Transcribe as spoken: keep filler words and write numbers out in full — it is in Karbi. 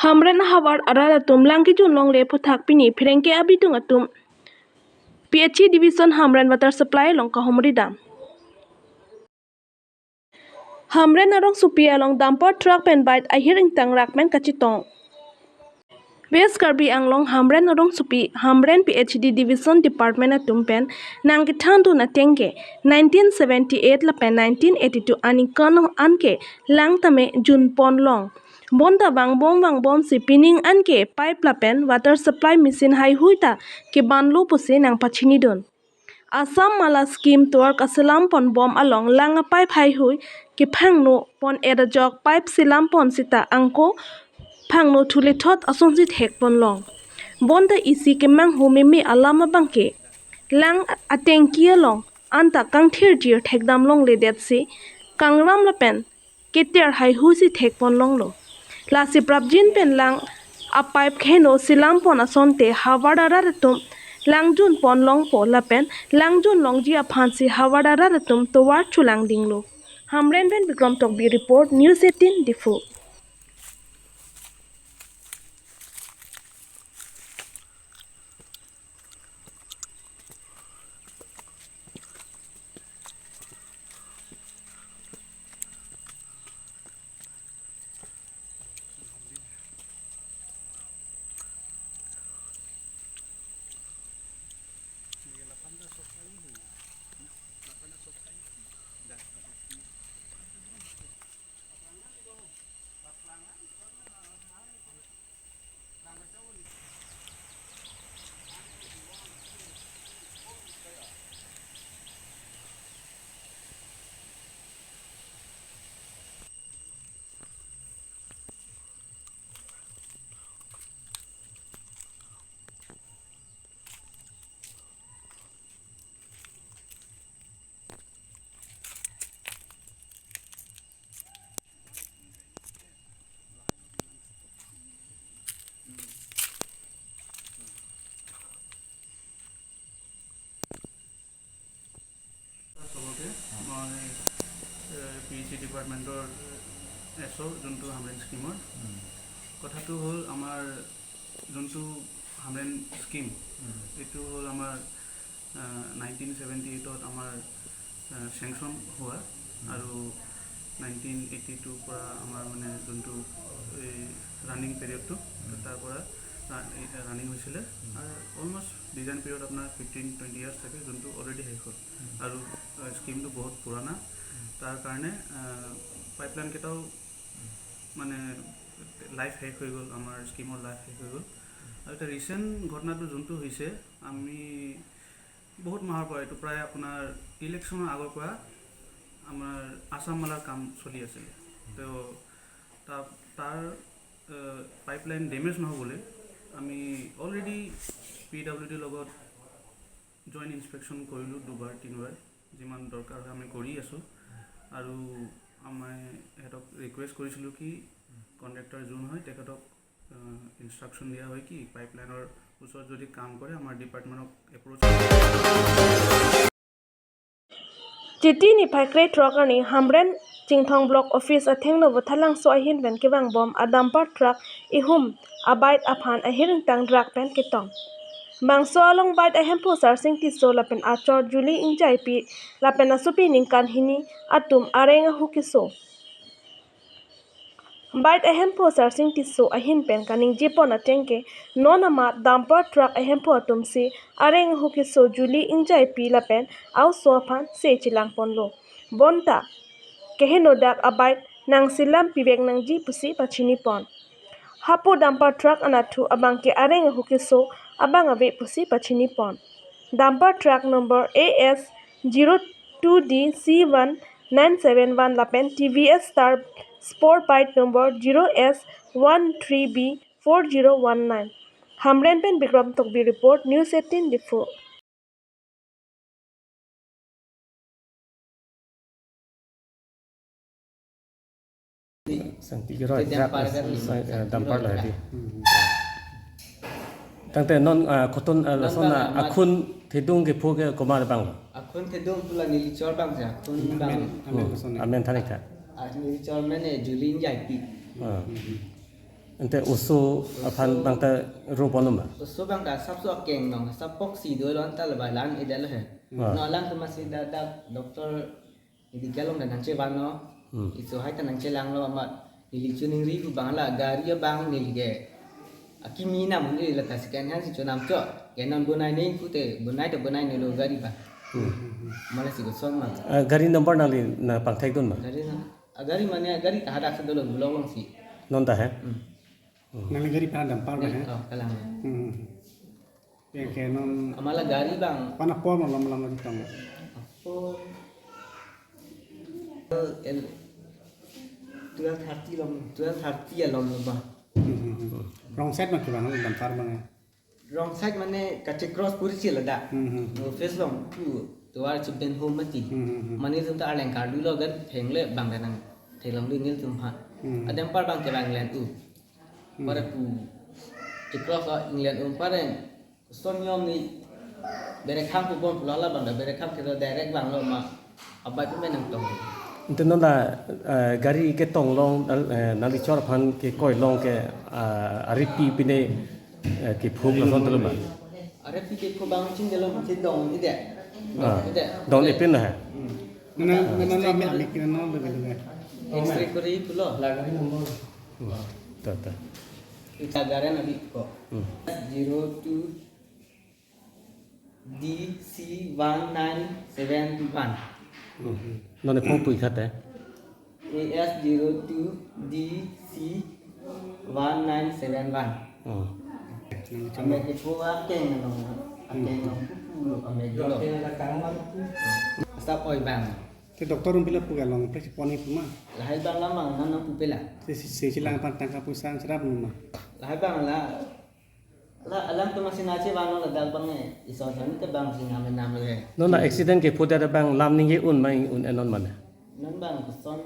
Hamren ahavar arat atum lang kejun longle aphuthak pini pherangke abidung atum P H E division Hamren water supply along kahumri dam. Hamren arongsopi along dumper truck pen bike ahir ingtang rak pen kachetong. West Karbi Anglong Hamren arongsopi, Hamren P H E division department atum pen nangkethandun ateng ke nineteen seventy-eight lapen nineteen eighty-two aningkan anke lang tame junpon long. Bonta vangbom vangbomsi pining anke pipe lapen water supply machine haihui ta kebanlo pusi nangpachinidun. Assam Mala scheme tovar kaselam ponbom along lang apipe haihui kephangno pon-et ajok pipe selam pon seta angko phangno thulethot asonsi thekpon long. Bonta isi kemanghu meme alam abangke lang atengki along anta kangthirthir thekdam longledetsi kangram lapen keter haihuisi thekpon longlo. Lasi prapjin pen lang apipe kheno selam pon asonte havar arat atum lang junpon longpo lapen lang jun longji aphansi havar arat atum tovar cholangdinglo. Hamren pen Bikram Tokbi report, News eighteen Diphu. চবকে মই P H E ডিপাৰ্টমেণ্টৰ এছ অ' যোনটো হামৰেণ স্কিমৰ। কথাটো হ'ল, আমাৰ যোনটো হামৰেণ স্কিম, এইটো হ'ল আমাৰ নাইনটিন ছেভেণ্টি এইটত আমাৰ চেংচন হোৱা আৰু নাইনটিন এইটি টুৰ পৰা আমাৰ মানে যোনটো এই ৰানিং পিৰিয়ডটো, তাৰ পৰা ৰানিং হৈছিলে। আৰু অলমষ্ট ডিজাইন পিৰিয়ড আপোনাৰ ফিফটিন টুৱেণ্টি ইয়াৰ্ছ থাকে, যোনটো অলৰেডি শেষ হ'ল। আৰু স্কিমটো বহুত পুৰণা, তাৰ কাৰণে পাইপলাইনকেইটাও মানে লাইফ শেষ হৈ গ'ল, আমাৰ স্কিমৰ লাইফ শেষ হৈ গ'ল। আৰু এতিয়া ৰিচেণ্ট ঘটনাটো যোনটো হৈছে, আমি বহুত মাহৰ পৰা, এইটো প্ৰায় আপোনাৰ ইলেকশ্যনৰ আগৰ পৰা আমাৰ আছাম মালাৰ কাম চলি আছিলে। তো তা-, তাৰ পাইপলাইন ডেমেজ নহ'বলৈ আমি অলৰেডি পি ডাব্লিউ ডিৰ লগত জইণ্ট ইনস্পেকশ্যন কৰিলোঁ দুবাৰ তিনিবাৰ, যিমান দৰকাৰ হয় আমি কৰি আছোঁ। আৰু মই সিহঁতক ৰিকুৱেষ্ট কৰিছিলোঁ কি কণ্ট্ৰেক্টৰ যোন হয় তেখেতক ইনষ্ট্ৰাকশ্যন দিয়া হয় কি পাইপলাইনৰ ওচৰত যদি কাম কৰে আমাৰ ডিপাৰ্টমেণ্টক approach. Chiti niphai krethrok arni Hamren Chinthong Block Office athengno Bothalangso ahin pen kevangbom a dumper truck ihum a bike aphan ahir ingtang rak pen ketong. Bangso along bike ahemphu Sarsing Tisso lapen achor Julie Ingjaipi lapen asopi ningkan hini atum areng ahu keso. Bike ahemphu Sarsing Tisso ahin pen kaningjepon ateng ke non amat dumper truck ahemphu atumsi areng ahu keso Julie Ingjaipi lapen a-oso aphan se chelangponlo. Bonta kehenodak a-bike nangselam pivek nangji pusi pachinipon. Hapu dumper truck anatthu abangke areng ahu keso abang ave pusi pachinipon. Dumper truck number A S zero two D C one nine seven one lapen T V S Star Sport bike number zero S one three B four zero one nine. Hamren pen Bikram Tokbi report, News eighteen Diphu. Sangti kiro Sangti truck, dumper, eh, kan, sangti, eh, dumper lah di. Tangte non, eh, koton, eh, non lason bang, na amat akhun thedung kepho ke komat bang lo. Akhun thedung pula nelichor bang si akhun bang. Amen, amen, hmm, koson ni. Amen thanik tha. Ah, nelichor amen eh Julie Ingjaipi. Ah. Hmm. Ante oso aphan bang ta ro ponlo ma? Oso bang ta asapso akeng nong, asap poksi do lo anta la balan ida lo he. Ah. No alang tu masi dak dak doctor medical along ta nangchevanlo. Hmm. Iso hai ta nangchelang lo amat neli choningri pu bang la gari abang neli ke akimi nam neli la ta second hand si chonam cho. Ke non bonai neng pute bonai ta bonai nelo gari bang. Hmm. Mala si koson ma. Ah, gari number nangli nangpangthek dun ma? Gari na, ah, gari mane gari ta hadak si dolo block along si. Non ta he? Hmm. Hmm. Nangli gari pen dumper bang he? Oh, kalang. Hmm. Yang ke non amat la gari bang. Pana por malam malam lagi tong. Apor. El twelve thirty along, twelve thirty along lo bang. Hmm, hmm, hmm. Wrong side ma ke bang, dumper bang ya? Wrong side mane kachecross puri si ladak. Hmm, hmm. No face along pu tovar chipden home mati. Hmm, hmm, hmm. Mane jung ta arleng kardu lo gan phengle bang danang theklong dun nelitum ha. Hmm. Adem par bang ke bang len u. Hmm. Para pu checross lo England um para son yom ni berekhang pu bon pulo la bang da berekhang ke direct bang lo ma abai pu menang tong. Ante non la, eh, gari ketong along, eh, nangli chor aphan kekoi along ke, ah, arepi pine, eh, kephuk lason telo ma? Arepi kephuk bang ching delo ching dong ide. Ah, dong ide. Dong ipin la he? Hmm. Nana nana ame ame kina non lo lo. X-ray kori pulo. Hmm. Ta ta. Ita garen abi ko. Hmm. Zero two D C one nine seven one. Hmm. Non e phone pu ikhat eh? A S zero two D C one nine seven one. Oh. Ame kephuk akeng no. Akeng no pupu ame dolo. Asap oi bang. Te doctor room pila pu kalong, pila si pon-i pu ma? Lahai bang lamang nang nang pupela. Se se se lang pan tangka pusa serap ma? Lahai bang la. La alam tu masi nangchevanlo ladak bang eh. Ison son ke bang si name name eh. Non la accident kephut abang lam ningje un ma, un enon mane? Non bang koson.